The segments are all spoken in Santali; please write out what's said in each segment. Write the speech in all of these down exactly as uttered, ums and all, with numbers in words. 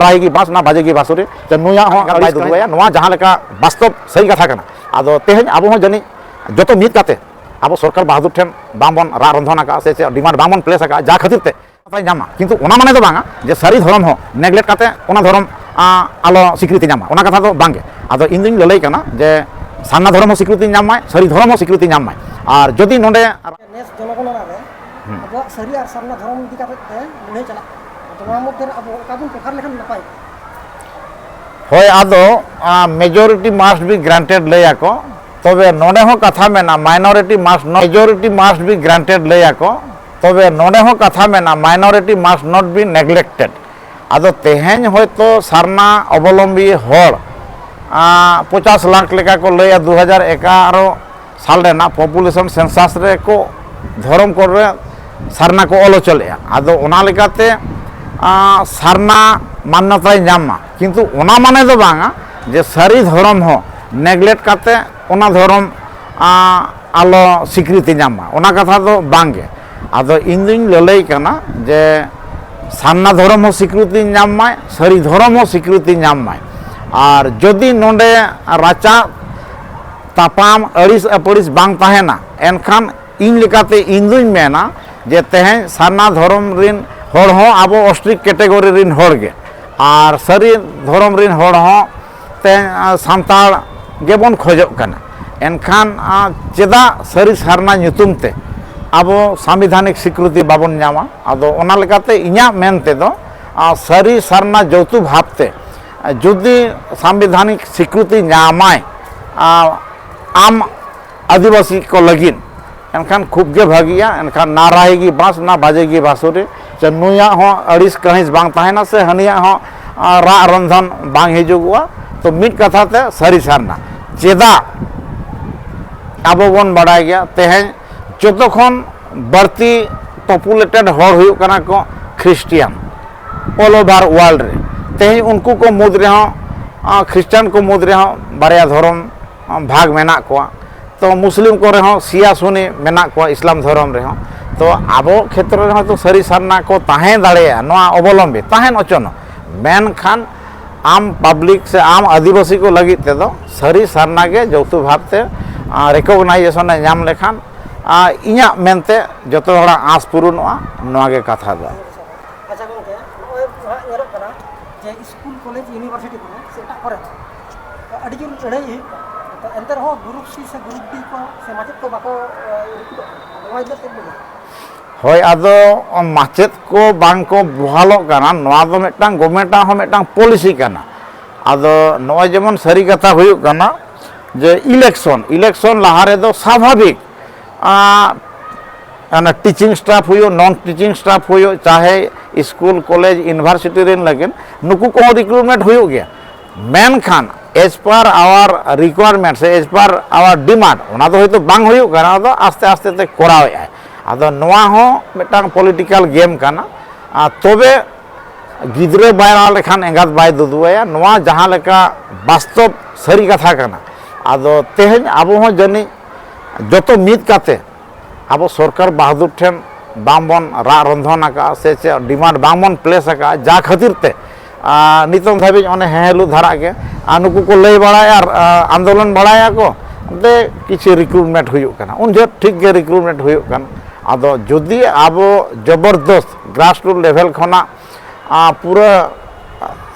ᱨᱟᱦᱮᱜᱤ ᱵᱟᱸᱥ ᱱᱟ ᱵᱟᱡᱮᱜᱤ ᱵᱟᱸᱥᱩᱨᱤ, ᱥᱮ ᱱᱩᱭᱟᱜ ᱦᱚᱸ ᱟᱹᱲᱤᱥ ᱵᱟᱭ ᱫᱩᱫᱩᱜᱟᱭᱟ᱾ ᱱᱚᱣᱟ ᱡᱟᱦᱟᱸ ᱞᱮᱠᱟ ᱵᱟᱥᱛᱚᱵ ᱥᱟᱹᱨᱤ ᱠᱟᱛᱷᱟ ᱠᱟᱱᱟ᱾ ᱟᱫᱚ ᱛᱮᱦᱮᱧ ᱟᱵᱚ ᱦᱚᱸ ᱡᱟᱹᱱᱤᱡ ᱡᱚᱛᱚ ᱢᱤᱫ ᱠᱟᱛᱮ ᱟᱵᱚ ᱥᱚᱨᱠᱟᱨ ᱵᱟᱦᱟᱫᱩᱨ ᱴᱷᱮᱱ ᱵᱟᱝᱵᱚᱱ ᱨᱟᱜ ᱨᱚᱱᱫᱷᱚᱱ ᱟᱠᱟᱫᱼᱟ ᱥᱮ ᱪᱮᱫ ᱰᱤᱢᱟᱱᱰ ᱵᱟᱝᱵᱚᱱ ᱯᱞᱮᱥ ᱟᱠᱟᱫᱼᱟ, ᱡᱟ ᱠᱷᱟᱹᱛᱤᱨ ᱛᱮ ᱠᱟᱛᱷᱟᱭ ᱧᱟᱢᱟ, ᱠᱤᱱᱛᱩ ᱚᱱᱟ ᱢᱟᱱᱮ ᱫᱚ ᱵᱟᱝᱟ ᱡᱮ ᱥᱟᱹᱨᱤ ᱫᱷᱚᱨᱚᱢ ᱦᱚᱸ ᱱᱮᱜᱞᱮᱠᱴ ᱠᱟᱛᱮ ᱚᱱᱟ ᱫᱷᱚᱨᱚᱢ, ᱟ, ᱟᱞᱚ ᱥᱤᱠᱨᱤᱛᱤ ᱧᱟᱢᱟ, ᱚᱱᱟ ᱠᱟᱛᱷᱟ ᱫᱚ ᱵᱟᱝᱜᱮ᱾ ᱟᱫᱚ ᱤᱧ ᱫᱩᱧ ᱞᱟᱹᱞᱟᱹᱭ ᱠᱟᱱᱟ ᱡᱮ ᱥᱟᱨᱱᱟ ᱫᱷᱚᱨᱚᱢ ᱦᱚᱸ ᱥᱤᱠᱨᱤᱛᱤ ᱧᱟᱢ ᱢᱟᱭ, ᱥᱟᱹᱨᱤ ᱫᱷᱚᱨᱚᱢ ᱦᱚᱸ ᱥᱤᱠᱨᱤᱛᱤ ᱧᱟᱢ ᱢᱟᱭ᱾ ᱟᱨ ᱡᱩᱫᱤ ᱱᱚᱰᱮ ᱱᱮᱥ ᱡᱚᱱᱚᱜᱚᱱᱚᱱᱟ ᱨᱮ ᱦᱩᱸ᱾ ᱟᱵᱚᱣᱟᱜ ᱥᱟᱹᱨᱤ ᱟᱨ ᱥᱟᱨᱱᱟ ᱫᱷᱚᱨᱚᱢ ᱤᱫᱤ ᱠᱟᱛᱮ ᱛᱮ ᱞᱟᱹᱲᱦᱟᱹᱭ ᱪᱟᱞᱟᱜ ᱠᱟᱱᱟ᱾ ᱟᱫᱚ ᱱᱚᱣᱟ ᱢᱚᱫᱽᱫᱷᱮ ᱨᱮ ᱟᱵᱚ ᱚᱠᱟ ᱵᱚᱱ ᱯᱨᱮᱯᱷᱟᱨ ᱞᱮᱠᱷᱟᱱ ᱱᱟᱯᱟᱭ? ᱦᱳᱭ, ᱟᱫᱚ, ᱟ, majority must be granted ᱞᱟᱹᱭ ᱟᱠᱚ, ᱛᱚᱵᱮ ᱱᱚᱰᱮ ᱦᱚᱸ ᱠᱟᱛᱷᱟ ᱢᱮᱱᱟᱜᱼᱟ, minority must not, majority must be granted ᱞᱟᱹᱭ ᱟᱠᱚ, ᱛᱚᱵᱮ ᱱᱚᱰᱮ ᱦᱚᱸ ᱠᱟᱛᱷᱟ ᱢᱮᱱᱟᱜᱼᱟ, minority must not be neglected᱾ ᱟᱫᱚ ᱛᱮᱦᱮᱧ ᱦᱚᱭᱛᱳ ᱥᱟᱨᱱᱟ ᱚᱵᱚᱞᱚᱢᱵᱤ ᱦᱚᱲ, ᱟ, ᱯᱚᱪᱟᱥ ᱞᱟᱠᱷ ᱞᱮᱠᱟ ᱠᱚ ᱞᱟᱹᱭᱟ, ᱫᱩ ᱦᱟᱡᱟᱨ ᱮᱜᱟᱨᱚ ᱥᱟᱞ ᱨᱮᱱᱟᱜ population census ᱨᱮ ᱠᱚ ᱫᱷᱚᱨᱚᱢ code ᱨᱮ ᱥᱟᱨᱱᱟ ᱠᱚ ᱚᱞ ᱦᱚᱪᱚ ᱞᱮᱫᱼᱟ᱾ ᱟᱫᱚ ᱚᱱᱟ ᱞᱮᱠᱟᱛᱮ, ᱟ, ᱥᱟᱨᱱᱟ ᱢᱟᱱᱱᱚᱛᱟᱭ ᱧᱟᱢ ᱢᱟ, ᱠᱤᱱᱛᱩ ᱚᱱᱟ ᱢᱟᱱᱮ ᱫᱚ ᱵᱟᱝᱟ ᱡᱮ ᱥᱟᱹᱨᱤ ᱫᱷᱚᱨᱚᱢ ᱦᱚᱸ ᱱᱮᱜᱞᱮᱠᱴ ᱠᱟᱛᱮ ᱚᱱᱟ ᱫᱷᱚᱨᱚᱢ, ᱟ, ᱟᱞᱚ ᱥᱤᱠᱨᱤᱛᱤ ᱧᱟᱢ ᱢᱟ, ᱚᱱᱟ ᱠᱟᱛᱷᱟ ᱫᱚ ᱵᱟᱝᱜᱮ᱾ ᱟᱫᱚ ᱤᱧ ᱫᱩᱧ ᱞᱟᱹᱞᱟᱹᱭ ᱠᱟᱱᱟ ᱡᱮ ᱥᱟᱨᱱᱟ ᱫᱷᱚᱨᱚᱢ ᱦᱚᱸ ᱥᱤᱠᱨᱤᱛᱤ ᱧᱟᱢ ᱢᱟᱭ, ᱥᱟᱹᱨᱤ ᱫᱷᱚᱨᱚᱢ ᱦᱚᱸ ᱥᱤᱠᱨᱤᱛᱤ ᱧᱟᱢ ᱢᱟᱭ᱾ ᱟᱨ ᱡᱩᱫᱤ ᱱᱚᱰᱮ ᱨᱟᱪᱟ ᱛᱟᱯᱟᱢ, ᱟᱹᱲᱤᱥ ᱟᱹᱯᱟᱹᱲᱤᱥ ᱵᱟᱝ ᱛᱟᱦᱮᱱᱟ, ᱮᱱᱠᱷᱟᱱ ᱤᱧ ᱞᱮᱠᱟᱛᱮ ᱤᱧ ᱫᱩᱧ ᱢᱮᱱᱟ ᱡᱮ ᱛᱮᱦᱮᱧ ᱥᱟᱨᱱᱟ ᱫᱷᱚᱨᱚᱢ ᱨᱤᱱ ᱦᱚᱲ ᱦᱚᱸ ᱟᱵᱚ ostrich category ᱨᱤᱱ ᱦᱚᱲ ᱜᱮ, ᱟᱨ ᱥᱟᱹᱨᱤ ᱫᱷᱚᱨᱚᱢ ᱨᱤᱱ ᱦᱚᱲ ᱦᱚᱸ ᱛᱮᱦᱮᱧ, ᱟ, ᱥᱟᱱᱛᱟᱲ ᱜᱮᱵᱚᱱ ᱠᱷᱚᱡᱚᱜ ᱠᱟᱱᱟ᱾ ᱮᱱᱠᱷᱟᱱ, ᱟ, ᱪᱮᱫᱟᱜ ᱥᱟᱹᱨᱤ ᱥᱟᱨᱱᱟ ᱧᱩᱛᱩᱢ ᱛᱮ ᱟᱵᱚ ᱥᱟᱝᱵᱤᱫᱷᱟᱱᱤᱠ ᱥᱤᱠᱨᱤᱛᱤ ᱵᱟᱵᱚᱱ ᱧᱟᱢᱟ? ᱟᱫᱚ ᱚᱱᱟ ᱞᱮᱠᱟᱛᱮ ᱤᱧᱟᱹᱜ ᱢᱮᱱ ᱛᱮᱫᱚ, ᱟ, ᱥᱟᱹᱨᱤ ᱥᱟᱨᱱᱟ ᱡᱚᱣᱛᱩ ᱵᱷᱟᱵᱽ ᱛᱮ, ᱟ, ᱡᱩᱫᱤ ᱥᱟᱝᱵᱤᱫᱷᱟᱱᱤᱠ ᱥᱤᱠᱨᱤᱛᱤ ᱧᱟᱢᱟᱭ, ᱟ, ᱟᱢ ᱟᱹᱫᱤᱵᱟᱹᱥᱤ ᱠᱚ ᱞᱟᱹᱜᱤᱫ, ᱮᱱᱠᱷᱟᱱ ᱠᱷᱩᱵ ᱜᱮ ᱵᱷᱟᱹᱜᱤᱜᱼᱟ᱾ ᱮᱱᱠᱷᱟᱱ ᱱᱟ ᱨᱟᱦᱮᱜᱤ ᱵᱟᱸᱥ ᱱᱟ ᱵᱟᱡᱮᱜᱤ ᱵᱟᱸᱥᱩᱨᱤ, ᱥᱮ ᱱᱩᱭᱟᱜ ᱦᱚᱸ ᱟᱹᱲᱤᱥ ᱠᱟᱹᱦᱤᱥ ᱵᱟᱝ ᱛᱟᱦᱮᱱᱟ, ᱥᱮ ᱦᱟᱹᱱᱤᱭᱟᱜ ᱦᱚᱸ, ᱟ, ᱨᱟᱜ ᱨᱚᱱᱫᱷᱚᱱ ᱵᱟᱝ ᱦᱤᱡᱩᱜᱚᱜᱼᱟ᱾ ᱛᱚ ᱢᱤᱫ ᱠᱟᱛᱷᱟ ᱛᱮ ᱥᱟᱹᱨᱤ ᱥᱟᱨᱱᱟ᱾ ᱪᱮᱫᱟᱜ? ᱟᱵᱚ ᱵᱚᱱ ᱵᱟᱰᱟᱭ ᱜᱮᱭᱟ, ᱛᱮᱦᱮᱧ ᱡᱚᱛᱚ ᱠᱷᱚᱱ ᱵᱟᱹᱲᱛᱤ populated ᱦᱚᱲ ᱦᱩᱭᱩᱜ ᱠᱟᱱᱟ ᱠᱚ ᱠᱷᱨᱤᱥᱴᱤᱭᱟᱱ, all over world ᱨᱮ᱾ ᱛᱮᱦᱮᱧ ᱩᱱᱠᱩ ᱠᱚ ᱢᱩᱫᱽ ᱨᱮᱦᱚᱸ, ᱟ, ᱠᱷᱨᱤᱥᱴᱟᱱ ᱠᱚ ᱢᱩᱫᱽ ᱨᱮᱦᱚᱸ ᱵᱟᱨᱭᱟ ᱫᱷᱚᱨᱚᱢ, ᱟ, ᱵᱷᱟᱜᱽ ᱢᱮᱱᱟᱜ ᱠᱚᱣᱟ᱾ ᱛᱚ ᱢᱩᱥᱞᱤᱢ ᱠᱚᱨᱮ ᱦᱚᱸ ᱥᱤᱭᱟ ᱥᱩᱱᱤ ᱢᱮᱱᱟᱜ ᱠᱚᱣᱟ ᱤᱥᱞᱟᱢ ᱫᱷᱚᱨᱚᱢ ᱨᱮᱦᱚᱸ᱾ ᱛᱚ ᱟᱵᱚ ᱠᱷᱮᱛᱨᱚ ᱨᱮᱦᱚᱸ ᱛᱚ ᱥᱟᱹᱨᱤ ᱥᱟᱨᱱᱟ ᱠᱚ ᱛᱟᱦᱮᱸ ᱫᱟᱲᱮᱭᱟᱜᱼᱟ, ᱱᱚᱣᱟ ᱚᱵᱚᱞᱚᱢᱵᱤ ᱛᱟᱦᱮᱱ ᱚᱪᱚᱱᱚᱜ᱾ ᱢᱮᱱᱠᱷᱟᱱ ᱟᱢ ᱯᱟᱵᱽᱞᱤᱠ ᱥᱮ ᱟᱢ ᱟᱹᱫᱤᱵᱟᱹᱥᱤ ᱠᱚ ᱞᱟᱹᱜᱤᱫ ᱛᱮᱫᱚ ᱥᱟᱹᱨᱤ ᱥᱟᱨᱱᱟ ᱜᱮ ᱡᱚᱛᱚ ᱵᱷᱟᱵᱽᱛᱮ ᱨᱮᱠᱚᱜᱱᱟᱭᱡᱮᱥᱚᱱ ᱮ ᱧᱟᱢ ᱞᱮᱠᱷᱟᱱ, ᱟᱨ ᱤᱧᱟᱹᱜ ᱢᱮᱱᱛᱮ ᱡᱚᱛᱚ ᱦᱚᱲᱟᱜ ᱟᱸᱥ ᱯᱩᱨᱩᱱᱚᱜᱼᱟ, ᱱᱚᱣᱟ ᱜᱮ ᱠᱟᱛᱷᱟ ᱫᱚ᱾ ᱟᱪᱪᱷᱟ ᱜᱚᱢᱠᱮ, ᱱᱚᱜᱼᱚᱭ ᱱᱟᱦᱟᱜ ᱧᱮᱞᱚᱜ ᱠᱟᱱᱟ ᱡᱮ ᱥᱠᱩᱞ, ᱠᱚᱞᱮᱡᱽ, ᱤᱭᱩᱱᱤᱵᱷᱟᱨᱥᱤᱴᱤ ᱠᱚᱨᱮ ᱥᱮ ᱮᱴᱟᱜ ᱠᱚᱨᱮ ᱟᱹᱰᱤ ᱡᱳᱨ ᱞᱟᱹᱲᱦᱟᱹᱭ ᱦᱩᱭᱩᱜ ᱠᱟᱱᱟ, ᱛᱚ ᱮᱱᱛᱮ ᱨᱮᱦᱚᱸ ᱜᱨᱩᱯ ᱥᱤ ᱥᱮ ᱜᱨᱩᱯ ᱰᱤ ᱠᱚ ᱥᱮ ᱢᱟᱪᱮᱫ ᱠᱚ ᱵᱟᱠᱚ ᱨᱤᱠᱨᱩᱴᱚᱜ ᱠᱟᱱᱟ, ᱱᱚᱣᱟ ᱤᱫᱤ ᱠᱟᱛᱮ ᱪᱮᱫ ᱵᱤᱱ ᱞᱟᱹᱭᱟ? ᱦᱳᱭ, ᱟᱫᱚ ᱢᱟᱪᱮᱫ ᱠᱚ ᱵᱟᱝ ᱠᱚ ᱵᱚᱦᱟᱞᱚᱜ ᱠᱟᱱᱟ, ᱱᱚᱣᱟ ᱫᱚ ᱢᱤᱫᱴᱟᱝ ᱜᱚᱵᱷᱢᱮᱱᱴᱟᱜ ᱦᱚᱸ ᱢᱤᱫᱴᱟᱝ ᱯᱚᱞᱤᱥᱤ ᱠᱟᱱᱟ᱾ ᱟᱫᱚ ᱱᱚᱜᱼᱚᱭ ᱡᱮᱢᱚᱱ ᱥᱟᱹᱨᱤ ᱠᱟᱛᱷᱟ ᱦᱩᱭᱩᱜ ᱠᱟᱱᱟ ᱡᱮ ᱤᱞᱮᱠᱥᱚᱱ, ᱤᱞᱮᱠᱥᱚᱱ ᱞᱟᱦᱟ ᱨᱮᱫᱚ ᱥᱟᱵᱷᱟᱵᱤᱠ, ᱟᱸ, ᱚᱱᱟ ᱴᱤᱪᱤᱝ ᱥᱴᱟᱯ ᱦᱩᱭᱩᱜ, ᱱᱚᱱ ᱴᱤᱪᱤᱝ ᱥᱴᱟᱯ ᱦᱩᱭᱩᱜ, ᱪᱟᱦᱮ ᱥᱠᱩᱞ, ᱠᱚᱞᱮᱡᱽ, ᱤᱭᱩᱱᱤᱵᱷᱟᱨᱥᱤᱴᱤ ᱨᱮᱱ ᱞᱟᱹᱜᱤᱫ, ᱱᱩᱠᱩ ᱠᱚᱦᱚᱸ ᱨᱤᱠᱨᱩᱴᱢᱮᱱᱴ ᱦᱩᱭᱩᱜ ᱜᱮᱭᱟ᱾ ᱢᱮᱱᱠᱷᱟᱱ as per our requirement ᱥᱮ as per our demand, ᱚᱱᱟ ᱫᱚ ᱦᱚᱭᱛᱳ ᱵᱟᱝ ᱦᱩᱭᱩᱜ ᱠᱟᱱᱟ, ᱚᱱᱟ ᱫᱚ ᱟᱥᱛᱮ ᱟᱥᱛᱮ ᱛᱮ ᱠᱚᱨᱟᱣᱮᱫ ᱟᱭ᱾ ᱟᱫᱚ ᱱᱚᱣᱟ ᱦᱚᱸ ᱢᱤᱫᱴᱟᱝ ᱯᱚᱞᱤᱴᱤᱠᱟᱞ ᱜᱮᱢ ᱠᱟᱱᱟ᱾ ᱟᱨ ᱛᱚᱵᱮ ᱜᱤᱫᱽᱨᱟᱹ ᱵᱟᱭ ᱨᱟᱲᱟ ᱞᱮᱠᱷᱟᱱ ᱮᱸᱜᱟᱛ ᱵᱟᱭ ᱫᱩᱫᱩᱣᱟᱭᱟ, ᱱᱚᱣᱟ ᱡᱟᱦᱟᱸ ᱞᱮᱠᱟ ᱵᱟᱥᱛᱚᱵ ᱥᱟᱹᱨᱤ ᱠᱟᱛᱷᱟ ᱠᱟᱱᱟ᱾ ᱟᱫᱚ ᱛᱮᱦᱮᱧ ᱟᱵᱚ ᱦᱚᱸ ᱡᱟᱹᱱᱤᱡ ᱡᱚᱛᱚ ᱢᱤᱫ ᱠᱟᱛᱮ ᱟᱵᱚ ᱥᱚᱨᱠᱟᱨ ᱵᱟᱦᱟᱫᱩᱨ ᱴᱷᱮᱱ ᱵᱟᱝᱵᱚᱱ ᱨᱟᱜ ᱨᱚᱱᱫᱷᱚᱱ ᱟᱠᱟᱫᱼᱟ ᱥᱮ ᱪᱮᱫ ᱰᱤᱢᱟᱱᱰ ᱵᱟᱝᱵᱚᱱ ᱯᱞᱮᱥ ᱟᱠᱟᱫᱼᱟ, ᱡᱟ ᱠᱷᱟᱹᱛᱤᱨ ᱛᱮ ᱟᱨ ᱱᱤᱛᱚᱝ ᱫᱷᱟᱹᱵᱤᱡ ᱚᱱᱮ ᱦᱮᱸ ᱦᱮᱞᱩ ᱫᱷᱟᱨᱟᱜ ᱜᱮ᱾ ᱟᱨ ᱱᱩᱠᱩ ᱠᱚ ᱞᱟᱹᱭ ᱵᱟᱲᱟᱭᱟ ᱟᱨ, ᱟᱨ ᱟᱱᱫᱳᱞᱚᱱ ᱵᱟᱲᱟᱭᱟᱠᱚ, ᱚᱱᱛᱮ ᱠᱤᱪᱷᱩ ᱨᱤᱠᱨᱩᱴᱢᱮᱱᱴ ᱦᱩᱭᱩᱜ ᱠᱟᱱᱟ, ᱩᱱ ᱡᱚᱦᱚᱜ ᱴᱷᱤᱠ ᱜᱮ ᱨᱤᱠᱨᱩᱴᱢᱮᱱᱴ ᱦᱩᱭᱩᱜ ᱠᱟᱱᱟ᱾ ᱟᱫᱚ ᱡᱩᱫᱤ ᱟᱵᱚ ᱡᱚᱵᱚᱨᱫᱚᱥᱛ ᱜᱨᱟᱥᱨᱩᱴ ᱞᱮᱵᱷᱮᱞ ᱠᱷᱚᱱᱟᱜ, ᱟᱨ ᱯᱩᱨᱟᱹ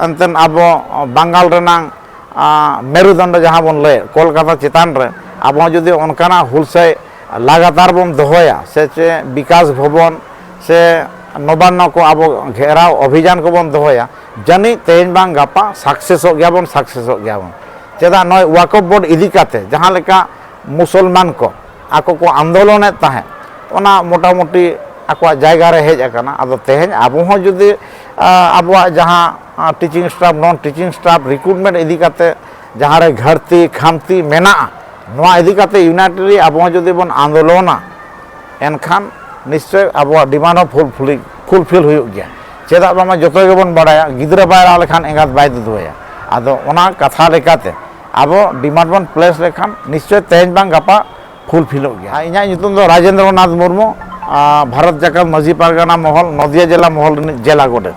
ᱮᱱᱛᱮᱫ ᱟᱵᱚ ᱵᱟᱝᱜᱟᱞ ᱨᱮᱱᱟᱝ ᱟᱸ, ᱢᱮᱨᱩᱫᱚᱱᱰᱚ ᱡᱟᱦᱟᱸ ᱵᱚᱱ ᱞᱟᱹᱭᱮᱫ, ᱠᱳᱞᱠᱟᱛᱟ ᱪᱮᱛᱟᱱ ᱨᱮ ᱟᱵᱚ ᱦᱚᱸ ᱡᱩᱫᱤ ᱚᱱᱠᱟᱱᱟᱜ ᱦᱩᱞᱥᱟᱹᱭ ᱞᱟᱜᱟᱛᱟᱨ ᱵᱚᱱ ᱫᱚᱦᱚᱭᱟ ᱥᱮ ᱪᱮᱫ ᱵᱤᱠᱟᱥ ᱵᱷᱚᱵᱚᱱ ᱥᱮ ᱱᱚᱵᱟᱱᱱᱚ ᱠᱚ ᱟᱵᱚ ᱜᱷᱮᱨᱟᱣ ᱚᱵᱷᱤᱡᱟᱱ ᱠᱚᱵᱚᱱ ᱫᱚᱦᱚᱭᱟ, ᱡᱟᱹᱱᱤᱡ ᱛᱮᱦᱮᱧ ᱵᱟᱝ ᱜᱟᱯᱟ ᱥᱟᱠᱥᱮᱥᱚᱜ ᱜᱮᱭᱟᱵᱚᱱ, ᱥᱟᱠᱥᱮᱥᱚᱜ ᱜᱮᱭᱟᱵᱚᱱ᱾ ᱪᱮᱫᱟᱜ ᱱᱚᱜᱼᱚᱭ ᱣᱟᱠᱚᱯ ᱵᱳᱨᱰ ᱤᱫᱤ ᱠᱟᱛᱮ ᱡᱟᱦᱟᱸ ᱞᱮᱠᱟ ᱢᱩᱥᱚᱞᱢᱟᱱ ᱠᱚ ᱟᱠᱚ ᱠᱚ ᱟᱱᱫᱳᱞᱚᱱᱮᱫ ᱛᱟᱦᱮᱸᱫ, ᱚᱱᱟ ᱢᱚᱴᱟᱢᱩᱴᱤ ᱟᱠᱚᱣᱟᱜ ᱡᱟᱭᱜᱟ ᱨᱮ ᱦᱮᱡ ᱟᱠᱟᱱᱟ᱾ ᱟᱫᱚ ᱛᱮᱦᱮᱧ ᱟᱵᱚ ᱦᱚᱸ ᱡᱩᱫᱤ, ᱟ, ᱟᱵᱚᱣᱟᱜ ᱡᱟᱦᱟᱸ, ᱟ, ᱴᱤᱪᱤᱝ ᱥᱴᱟᱯ, ᱱᱚᱱ ᱴᱤᱪᱤᱝ ᱥᱴᱟᱯ ᱨᱤᱠᱨᱩᱴᱢᱮᱱᱴ ᱤᱫᱤ ᱠᱟᱛᱮ ᱡᱟᱦᱟᱸ ᱨᱮ ᱜᱷᱟᱹᱴᱛᱤ ᱠᱷᱟᱢᱛᱤ ᱢᱮᱱᱟᱜᱼᱟ, ᱱᱚᱣᱟ ᱤᱫᱤ ᱠᱟᱛᱮ ᱤᱭᱩᱱᱟᱭᱴᱮᱰᱞᱤ ᱟᱵᱚ ᱦᱚᱸ ᱡᱩᱫᱤ ᱵᱚᱱ ᱟᱱᱫᱳᱞᱚᱱᱟ, ᱮᱱᱠᱷᱟᱱ ᱱᱤᱥᱪᱚᱭ ᱟᱵᱚᱣᱟᱜ ᱰᱤᱢᱟᱱᱰ ᱦᱚᱸ ᱯᱷᱩᱞᱯᱷᱤᱞ, ᱯᱷᱩᱞᱯᱷᱤᱞ ᱦᱩᱭᱩᱜ ᱜᱮᱭᱟ᱾ ᱪᱮᱫᱟᱜ ᱵᱟᱝᱢᱟ ᱡᱚᱛᱚ ᱜᱮᱵᱚᱱ ᱵᱟᱲᱟᱭᱟ, ᱜᱤᱫᱽᱨᱟᱹ ᱵᱟᱭ ᱨᱟᱜ ᱞᱮᱠᱷᱟᱱ ᱮᱸᱜᱟᱛ ᱵᱟᱭ ᱫᱩᱫᱩᱣᱟᱭᱟ᱾ ᱟᱫᱚ ᱚᱱᱟ ᱠᱟᱛᱷᱟ ᱞᱮᱠᱟᱛᱮ ᱟᱵᱚ ᱰᱤᱢᱟᱱᱰ ᱵᱚᱱ ᱯᱞᱮᱥ ᱞᱮᱠᱷᱟᱱ ᱱᱤᱥᱪᱚᱭ ᱛᱮᱦᱮᱧ ᱵᱟᱝ ᱜᱟᱯᱟ ᱯᱷᱩᱞᱯᱷᱤᱞᱚᱜ ᱜᱮᱭᱟ᱾ ᱟᱨ ᱤᱧᱟᱹᱜ ᱧᱩᱛᱩᱢ ᱫᱚ ᱨᱟᱡᱮᱱᱫᱨᱚ ᱱᱟᱛᱷ ᱢᱩᱨᱢᱩ, ᱟᱨ ᱵᱷᱟᱨᱚᱛ ᱡᱟᱠᱟᱛ ᱢᱟᱹᱡᱷᱤ ᱯᱟᱨᱜᱟᱱᱟ ᱢᱚᱦᱚᱞ, ᱱᱚᱫᱤᱭᱟ ᱡᱮᱞᱟ ᱢᱚᱦᱚᱞ ᱨᱤᱱᱤᱡ ᱡᱮᱞᱟ ᱜᱚᱰᱮᱛ᱾